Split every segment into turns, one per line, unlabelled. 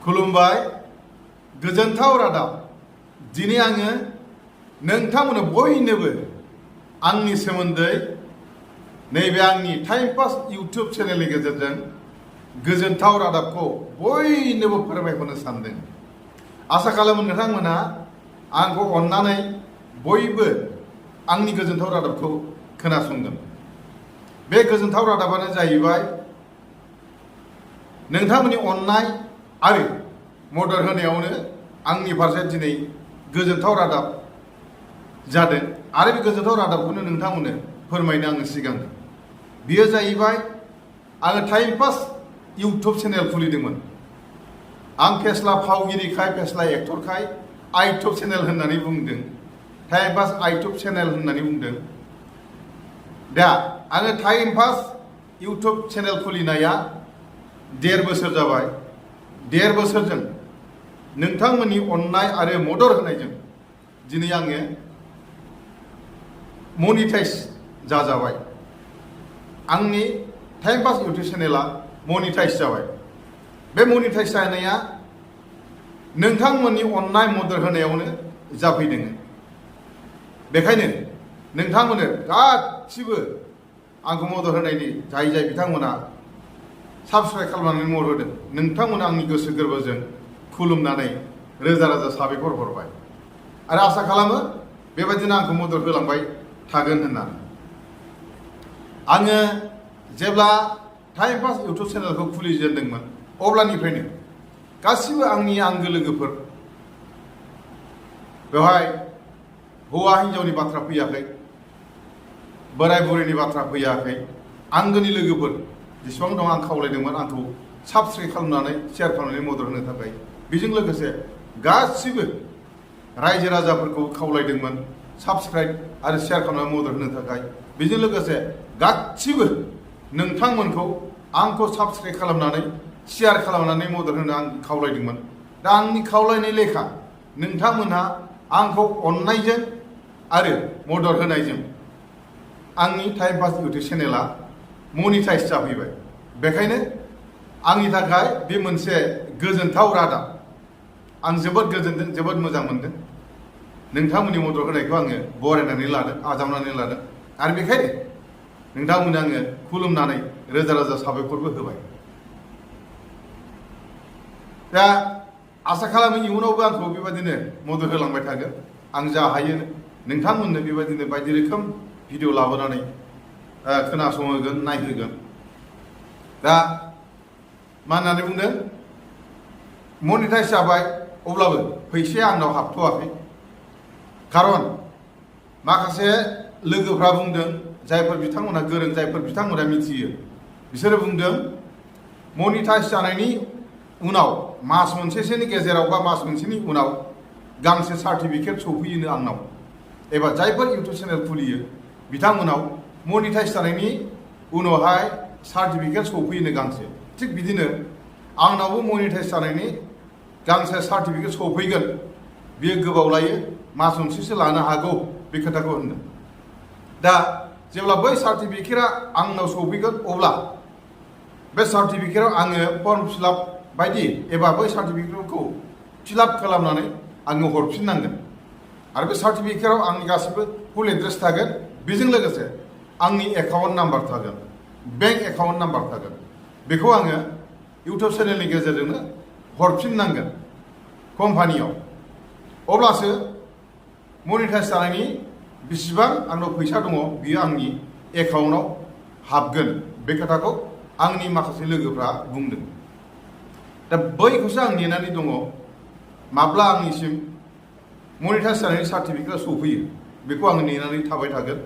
खुलुमबाय गोजोनथाव रादाब दिनै आङो नोंथांमोननो बयनोबो आंनि सोमोन्दै नैबे आंनि टाइम पास इउट्युब चेनेलनि गेजेरजों गोजोनथाव रादाबखौ बयनोबो फोरमायहरनो सानदों। आसा खालामो नोंथांमोना आंखौ अननानै बयबो आंनि गोजोनथाव रादाबखौ खोनासंगोन। बे गोजोनथाव रादाबानो जाहैबाय नोंथांमोननि अननाय आरो मदद होनायावनो आंनि फारसे दिनै गोजोनथाव रादाब जादों आरो बे गोजोनथाव रादाबखौनो नोंथांमोननो फोरमायनो आङो सिगांदों। बेयो जाहैबाय आङो टाइम पास इउट्युब चेनेल खुलिदोंमोन। आं फेस्ला फावगिरिखाय फेस्ला एक्टरखाय आइटुब चेनेल होननानै बुंदों, टाइम पास आइटुब चेनेल होननानै बुंदों। दा आङो टाइम पास इउट्युब चेनेल खुलिनाया 1.5 बोसोर जाबाय। 1.5 बोसोरजों नोंथांमोननि अननाय आरो मदद होनायजों दिनै आङो मनिटाइज जाजाबाय। आंनि टाइम पास इउट्युब चेनेला मनिटाइज जाबाय। बे मनिटाइज जानाया नोंथांमोननि अननाय मदद होनायावनो जाफैदों। बेखायनो नोंथांमोननो गासिबो आंखौ मदद होनायनि जाय बिथांमोना साबस्क्राइब खालामनानै मदद होदों, नोंथांमोना आंनि गोसो गोरबोजों खुलुमनानै रोजा रोजा साबायखर हरबाय आरो आसा खालामो बेबायदिनो आंखौ मदद होलांबाय थागोन होननानै। आङो जेब्ला टाइम पास इउट्युब चेनेलखौ खुलिजेनदोंमोन अब्लानिफ्रायनो गासिबो आंनि आंगो लोगोफोर, बेवहाय हौवा हिन्जावनि बाथ्रा फैयाखै, बोराय बुरैनि बाथ्रा फैयाखै, आंगोनि लोगोफोर जेसेबां दं आं खावलायदोंमोन आंखौ साबस्क्राइब खालामनानै शेयार खालामनानै मदद होनो थाखाय। बेजों लोगोसे गासिबो रायजो राजाफोरखौ खावलायदोंमोन साबस्क्राइब आरो शेयार खालामनानै मदद होनो थाखाय। बेजों लोगोसे गासिबो नोंथांमोनखौ आंखौ साबस्क्राइब खालामनानै शेयार खालामनानै मदद होनो आं खावलायदोंमोन। दा आंनि खावलायनाय लेखा नोंथांमोनहा आंखौ अननायजों आरो मदद होनायजों आंनि टाइम पास इउट्युब चेनेला मनिटाइज जाफैबाय। बेखायनो आंनि थाखाय बे मोनसे गोजोनथाव रादाब। आं जोबोद गोजोनदों, जोबोद मोजां मोनदों। नोंथांमोननि मदद होनायखौ आङो बरायनानै लादों, आजावनानै लादों आरो बेखायनो नोंथांमोननो आङो खुलुमनानै रोजा रोजा साबायखरबो होबाय। दा आसा खालामो इयुनावबो आंखौ बेबायदिनो मदद होलांबाय थागोन। आं जा हायो नोंथांमोननो बेबायदिनो बायदि रोखोम भिडिअ लाबोनानै खोनासंहोगोन, नायहोगोन। दा मा होननानै बुंदों, मनिटाइज जाबाय अब्लाबो फैसाया आंनाव हाबथ'वाखै। खारन माखासे लोगोफ्रा बुंदों, जायफोर बिथांमोना गोरों, जायफोर बिथांमोना मिथियो, बिसोरो बुंदों मनिटाइज जानायनि उनाव मास मोनसेसोनि गेजेराव बा मास मोनसेनि उनाव गांसे सार्टिफिकेट सौफैयोनो आंनाव। एबा जायफोर इउट्युब चेनेल खुलियो बिथांमोनाव मनिटाइज जानायनि उनावहाय सार्टिफिकेट सौफैयोनो गांसे। थिग बिदिनो आंनावबो मनिटाइज जानायनि गांसे सार्टिफिकेट सौफैगोन। बियो गोबाव लायो, मास मोनसेसो लानो हागौ, बे खोथाखौ होनदों। दा जेब्ला बै सार्टिफिकेटआ आंनाव सौफैगोन अब्ला बे सार्टिफिकेटआव आङो फर्म फिलआप बायदि एबा बै सार्टिफिकेटखौ फिलआप खालामनानै आङो हरफिननांगोन। आरो बे सार्टिफिकेटआव आंनि गासिबो फुल एड्रेस थागोन। बेजों लोगोसे आंनि एकाउन्ट नाम्बार थागोन, बेंक एकाउन्ट नाम्बार थागोन। बेखौ आङो इउट्युब चेनेलनि गेजेरजोंनो हरफिननांगोन कम्पानियाव। अब्लासो मनिटाइज जानायनि बेसेबां आंनाव फैसा दङ बियो आंनि एकाउन्टआव हाबगोन। बे खोथाखौ आंनि माखासे लोगोफ्रा बुंदों। दा बैखौसो आं नेनानै दङ, माब्ला आंनिसिम मनिटाइज जानायनि सार्टिफिकेटआ सौफैयो बेखौ आङो नेनानै थाबाय थागोन।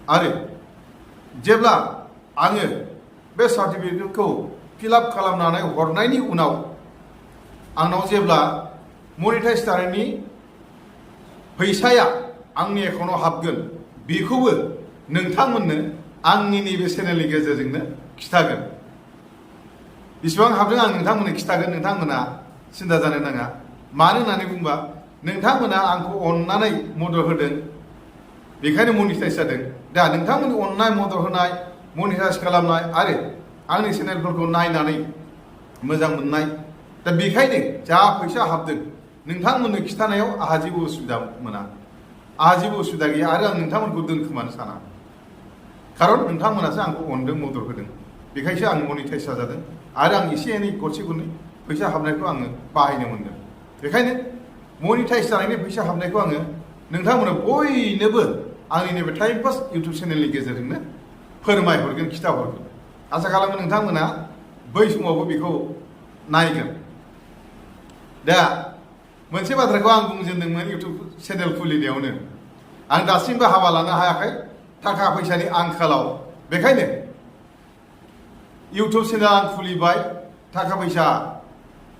आरो जेब्ला आङो बे सार्टिफिकेटखौ फिलआप खालामनानै हरनायनि उनाव आंनाव जेब्ला मनिटाइज जानायनि फैसाया आंनि एकाउन्टआव हाबगोन, बेखौबो नोंथांमोननो आंनि नैबे चेनेलनि गेजेरजोंनो खिथागोन। बेसेबां हाबदों आं नोंथांमोननो खिथागोन। नोंथांमोना सिन्था जानो नाङा। मानो होननानै बुंबा नोंथांमोना आंखौ अननानै मदद होदों, बेखायनो मनिटाइज जादों। दा नोंथांमोननि अननाय, मदद होनाय, मनिटाइज खालामनाय आरो आंनि चेनेलफोरखौ नायनानै मोजां मोननाय दा बेखायनो जा फैसा हाबदों नोंथांमोननो खिथानायाव आहा जेबो उसुबिदा मोना, आहा जेबो उसुबिदा गैया आरो आं नोंथांमोनखौ दोनखोमानो साना। खारन नोंथांमोनासो आंखौ अनदों, मदद होदों, बेखायसो आं मनिटाइज जादों आरो आं एसे एनै गरसे गरनै फैसा हाबनायखौ आङो बाहायनो मोनदों। बेखायनो मनिटाइज जानायनि फैसा हाबनायखौ आङो नोंथांमोननो बयनोबो आंनि नैबे टाइम पास इउटुब चेनेलनि गेजेरजोंनो फोरमायहरगोन, खिथाहरगोन। आसा खालामो नोंथांमोना बै समावबो बेखौ नायगोन। दा मोनसे बाथ्राखौ आं बुंजेनदोंमोन इउटुब चेनेल खुलिनायावनो, आं दासिमबो हाबा लानो हायाखै थाखा फैसानि आंखालाव। बेखायनो इउटुब चेनेल आं खुलिबाय, थाखा फैसा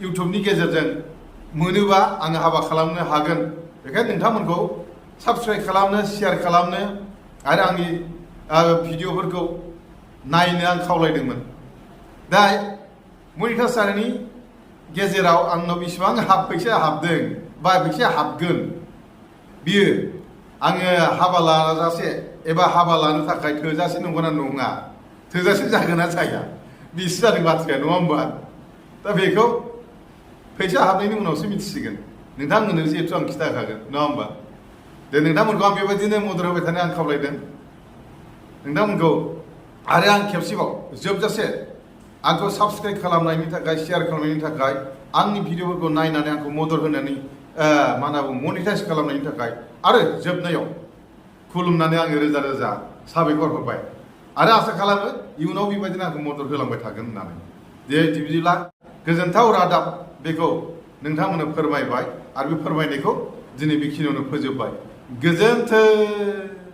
इउटुबनि गेजेरजों मोनोबा आङो हाबा खालामनो हागोन। बेखायनो नोंथांमोनखौ साबस्क्राइब खालामनो, शेयार खालामनो आरो आंनि भिडिअफोरखौ नायनो आं खावलायदोंमोन। दा मनिटाइज जानायनि गेजेराव आंनाव बेसेबां फैसा हाबदों बा फैसा हाबगोन, बियो आङो हाबा लाजासे एबा हाबा लानो थाखाय थोजासे नंगौना नङा, थोजासे जागोन ना जाया, बिसो जादों बाथ्राया, नङा होमबा? दा बेखौ फैसा हाबनायनि उनावसो मिथिसिगोन। नोंथांमोननो जिहेथु आं खिथाखागोन, नङा होमबा? दे नोंथांमोनखौ आं बेबायदिनो मदद होबाय थानो आं खावलायदों नोंथांमोनखौ। आरो आं खेबसेबाव जोबजासे आंखौ साबस्क्राइब खालामनायनि थाखाय, शेयार खालामनायनि थाखाय, आंनि भिडिअफोरखौ नायनानै आंखौ मदद होनानै मा होनना बुङो मनिटाइज खालामनायनि थाखाय आरो जोबनायाव खुलुमनानै आङो रोजा रोजा साबायखर होबाय आरो आसा खालामो इयुनाव बेबायदिनो आंखौ मदद होलांबाय थागोन होननानै। दे बिदिब्ला गोजोनथाव रादाब बेखौ नोंथांमोननो फोरमायबाय आरो बे फोरमायनायखौ दिनै बेखिनियावनो फोजोबबाय। गोजोन्थों।